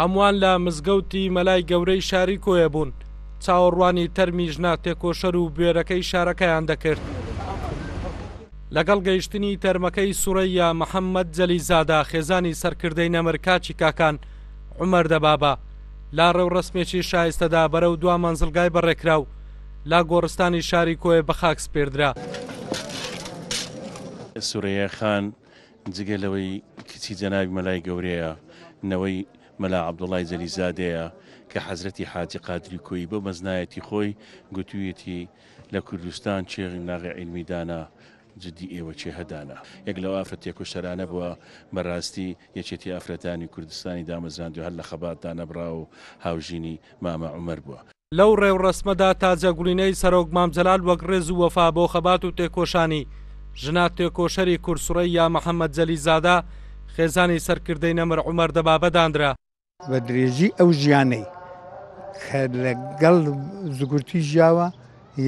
هەمووان لە مزگەوتی مەلای گەورەی شاری کۆیە بوون، چاوەڕوانی تەرمی ژنە تێکۆشەر و بوێرەکەی شارەکەیان دەکرد. لەگەڵ گەیشتنی تەرمەکەی سورەییا محەممەد جەلیزادە، خێزانی سەرکردەی نەمر کاکی کاکان عومەر دەبابە، لە ڕێوڕەسمێکی شایستەدا بەرەو دوا مەنزڵگای بەڕێکرا و لە گۆڕستانی شاری کۆیە بەخاک سپێردرا. سورەییا خان جگە لەوەی کچی جەنابی مەلای گەورەیە، نەوەی مەلا عەبدوڵای جەلیزادەیە کە حەزرەتی حاجی قادری کۆیی بۆ مەزنایەتی خۆی گوتوویەتی لە کوردستان کێ ناغی عیلمی دانا جدی ئێوە کێ هەدانا. یەک لەو ئافرەت تێکۆشەرانە بووە بەراستی یەکێتی ئافرەتانی کوردستانی دامەزراندو هەر لە خەبات دانەبڕاوە و هاوژینی مامە عومەر بووە. لەو ڕێوڕەسمەدا تاجەگوڵینەی سەرۆک مام جەلال وەک ڕێز و وەفا بۆ خەبات و تێکۆشانی ژنە تێکۆشەری کورد سوڕەییا محەمەد جەلیزادە، خێزانی سەرکردەی نەمر عومەر دەبابە دانرا. بە درێژی ئەو ژیانەی کە لەگەڵ زگورتی ژیاوە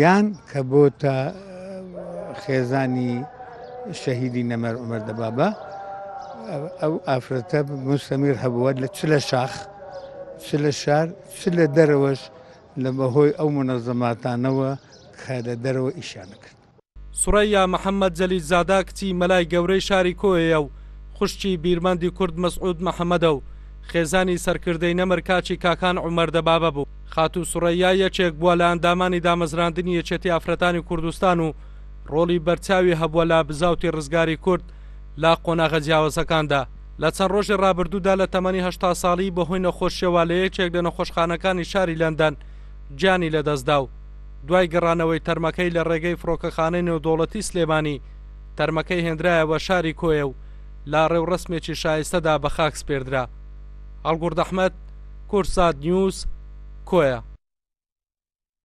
یان کە بۆتە خێزانی شەهیدی نەمر عومەر دەبابە ئەو ئافرەتە مستەمیر هەبووە لە چ لە شاخ چ لە شار چ لە دەرەوەش لە بەهۆی ئەو مونەزەماتانەوە کە لە دەرەوە ئیشیان کرد. سوڕەیا محەمەد جەلیلزادە کچی مەلای گەورەی شاری کۆیەیە و خوشکی بیرمەندی کورد مەسعود محەمەدە و خێزانی سەرکردەی نەمر کاکی کاکان عومەر دەبابە بوو. خاتوو سوڕەیا یەکێک بووە لە ئەندامانی دامەزراندنی یەکێتی ئافرەتانی کوردستان و ڕۆڵی بەرچاوی هەبووە لە بزاوتی ڕزگاری کورد لە قۆناغە جیاوازەکاندا. لە چەند ڕۆژی ڕابردوودا لە تەمەنی 80 ساڵی بەهۆی نەخۆشیەوە لە یەکێک لە نەخۆشخانەکانی شاری لەندەن گیانی لەدەستدا و دوای گەڕانەوەی تەرمەکەی لە ڕێگەی فڕۆکەخانەی نێودەوڵەتی سلێمانی تەرمەکەی هێنرایەوە شاری کۆیە و لە ڕێوڕەسمێکی شایستەدا بە خاک سپێردرا. هەڵگورد ئەحمەد، کوردسات نیوز، کۆیە.